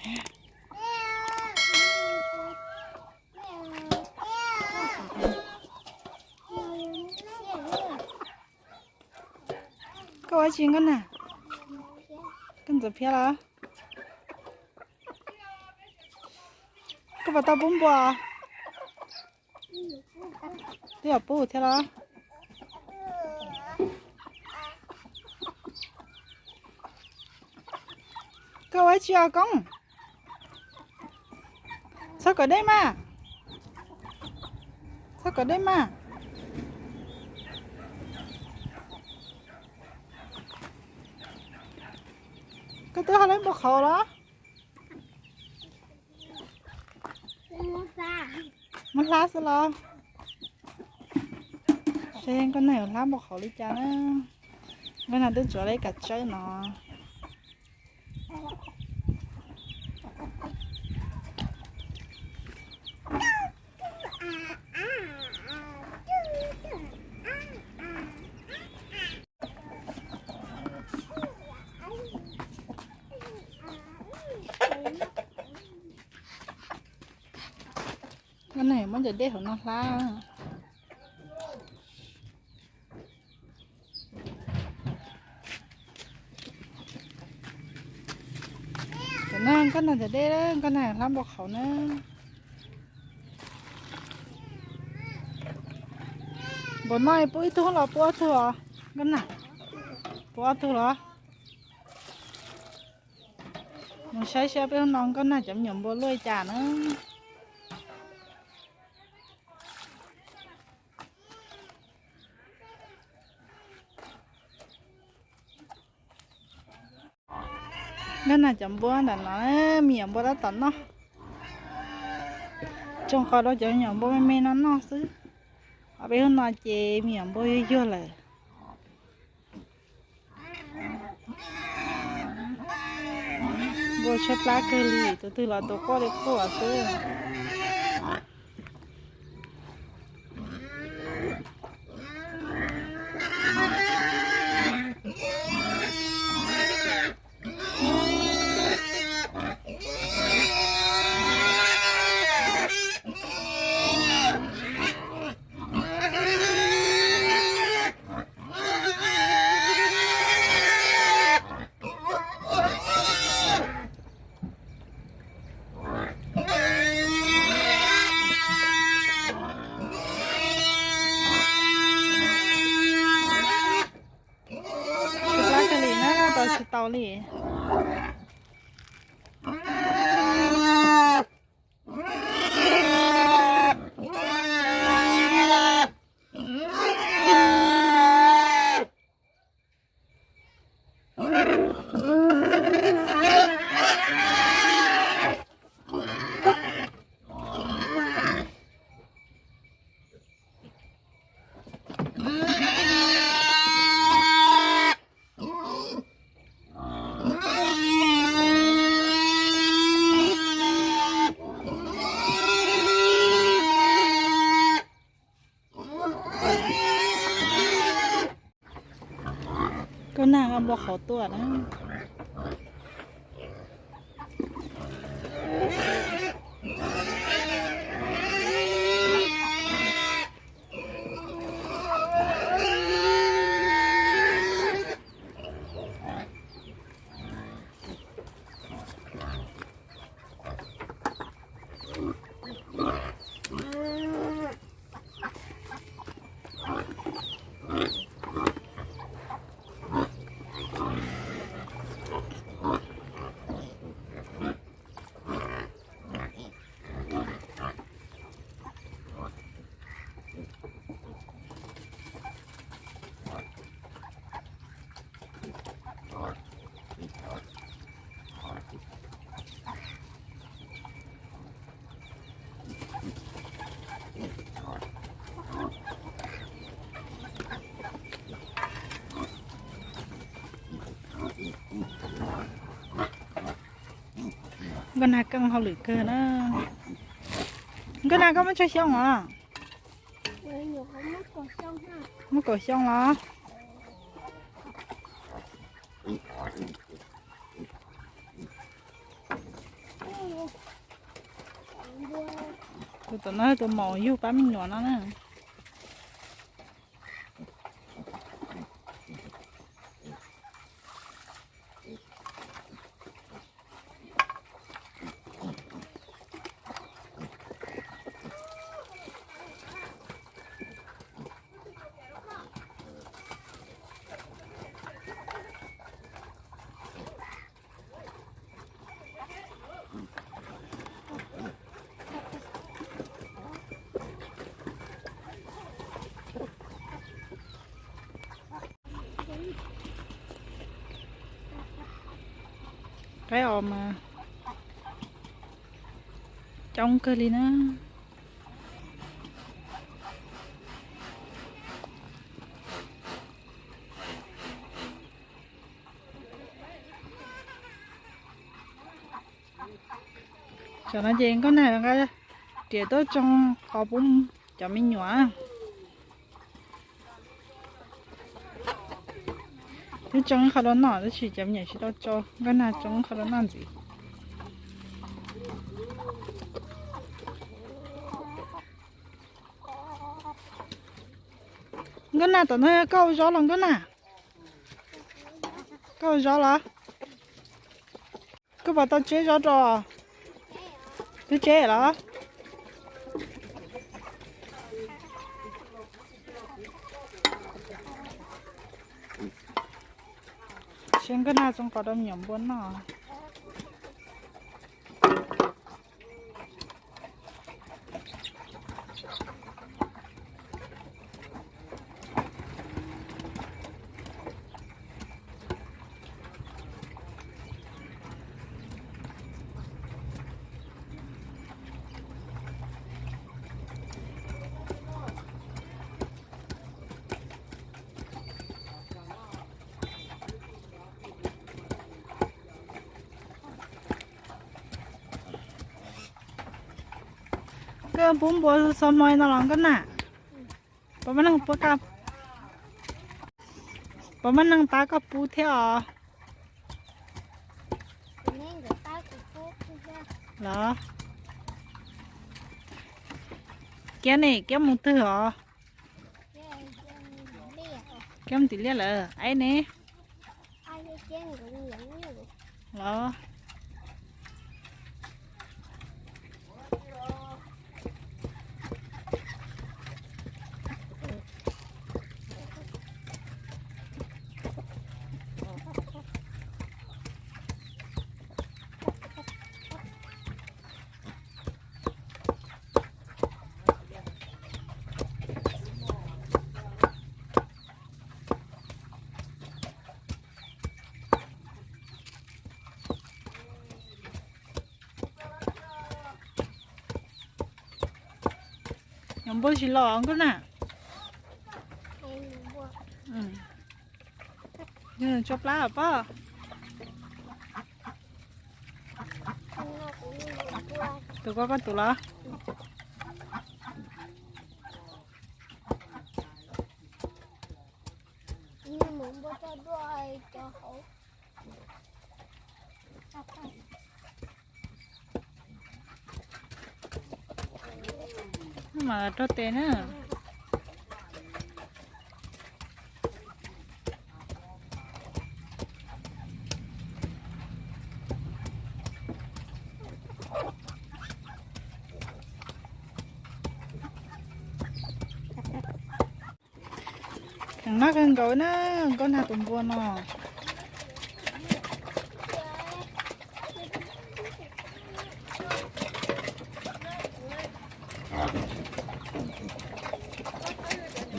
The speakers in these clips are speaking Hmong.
Koj ua tsi Nkauj Nag? Koj ntxuav phiab los? Koj puas tau pub npua? Twb yog pub thiab los? Koj ua tsi os Koob? Txhob kom deb mas. Txhob kom deb mas. Koj twb hau lawv npua qhauv los? Muab hlab xwb los? Seb Nkauj Nag yuav hlab npua qhauv li cas na. Nkauj Nag twb tsuav lawv kav tsawb no. Nkauj Nag muab cov dej hauv no hlab. Cov no Nkauj Nag cov dej, Nkauj Nag hlab npua qhauv na. Npaum no pub ib tug los pub ob tug os Nkauj Nag? Pub ob tug los? Mus saib saib peb hnub no Nkauj Nag cov me nyuam npua luaj li cas na. Nkauj Nag cov npua ntawm no, me nyuam npua tab tom noj. Tsoo qos rau cov me nyuam npua me me no noj xwb. Ho peb hnub no ces me nyuam npua yuag yuag lawm. Npua tshaib plab kawg li, tus twg los tus quaj li quaj xwb. Tshaib plab kawg li na, tau tsis tau li. Nkauj Nag nqa npua qhauv tuaj na. Nkauj Nag keej hauj lwm kawg na. Nkauj Nag koj muab tsawg xyoo os? Muaj kaum xyoo los? Muaj kaum xyoo los? Tus tom no tus maum yug pab me nyuam no na. Qaib os mas coob kawg li na. Tam no ces nkauj nag nqa riam tuaj tsoo qos pub cov me nyuam. Twb tsoo ib qho rau noj tab sis cov me nyuam tsis tau tso, nkauj nag tsoo ib qho rau noj ntxiv. Nkauj nag, tom no yog koj ua zaub los nkauj nag? Koj ua zaub los? Koj puas tau tseb zaub rau twb tseb los? Seb nkauj nag tsoo qos rau me nyuam npua noj. Koj pub npua txog hmo no los nkauj nag? Puas muaj neeg pub koj? Puas muaj neeg pab koj pub thiab os? Los, kiab ne, kiab mus twg os? Kiab mus tim liaj lawm, aib ne? Los. Nyuam npua tsis los nkauj nag? Tso plab os pog. Tus koj, koj tus los? Mas rau tes na. Kheev noj kawg nkaus na, nkauj nag tus npua no.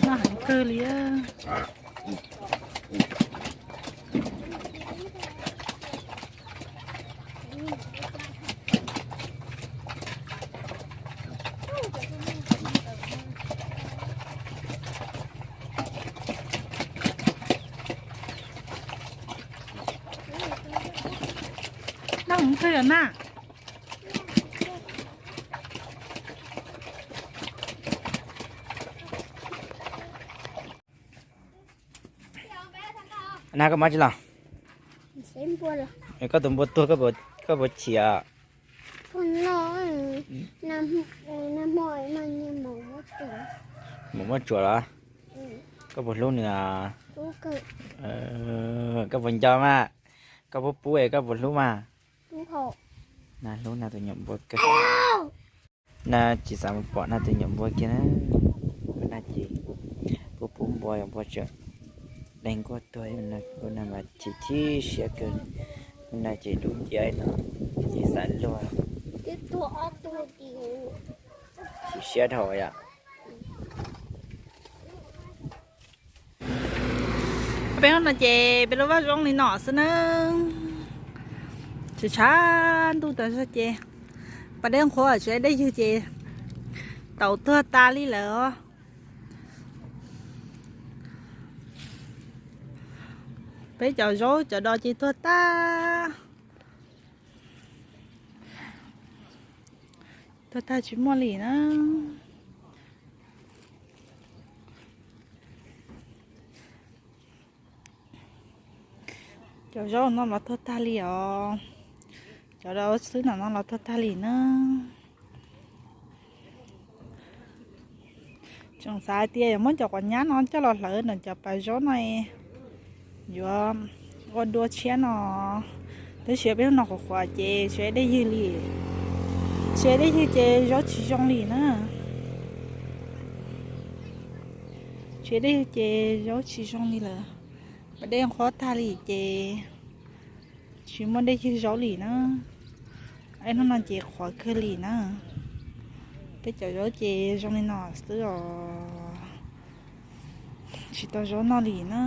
Noj heev kawg li. Noj heev kawg yom na. Nag, koj mob tsi los? Koj tus npua tuag, koj puas chim? No, nag hmo mas muab tsuam los? Koj puas hlub nws? Koj puas nco mas? Koj pub pub es koj puas hlub mas? Nag hlub Nag tus nyuam npua kawg. Nag tsis xav mus pom Nag tus nyuam npua kiag na. Nag ces pub pub npua, npua tseem deeg nkuaj tuag, Nag mas chim chim siab kawg. Nag ces dub nciab no, tsis xav luag, chim siab dhau yom. Peb hnub no ces peb lub vaj zoo li no xwb na. Tshav tshav ntuj tas zog ces pas dej qhuav tsis dej ywg ces tau tuag tas li lawm os. Peb cov zaub cov dos ces tuag tag, tuag tag tsis muaj li na. Cov zaub no los tuag tag li os. Cov zaub xwb no no los tuag tag li na. Tseem xav hais tias yuav muab cov quav nyab no coj los hlawv ntawm cov pas zaub no, yuav ua dua tshiab no. Tab sis peb hnub no qhuav qhuav ces tsis dej ywg li. Tsis dej ywg ces zaub tsis zoo li na. Tsis dej ywg ces zaub tsis zoo li lawm. Pas dej qhuav tag li ces tsis muaj dej ywg zaub li na. Hnub no ces qhuav kawg li na. Peb cov zaub ces zoo li no xwb os. Tsis tau zaub noj li na.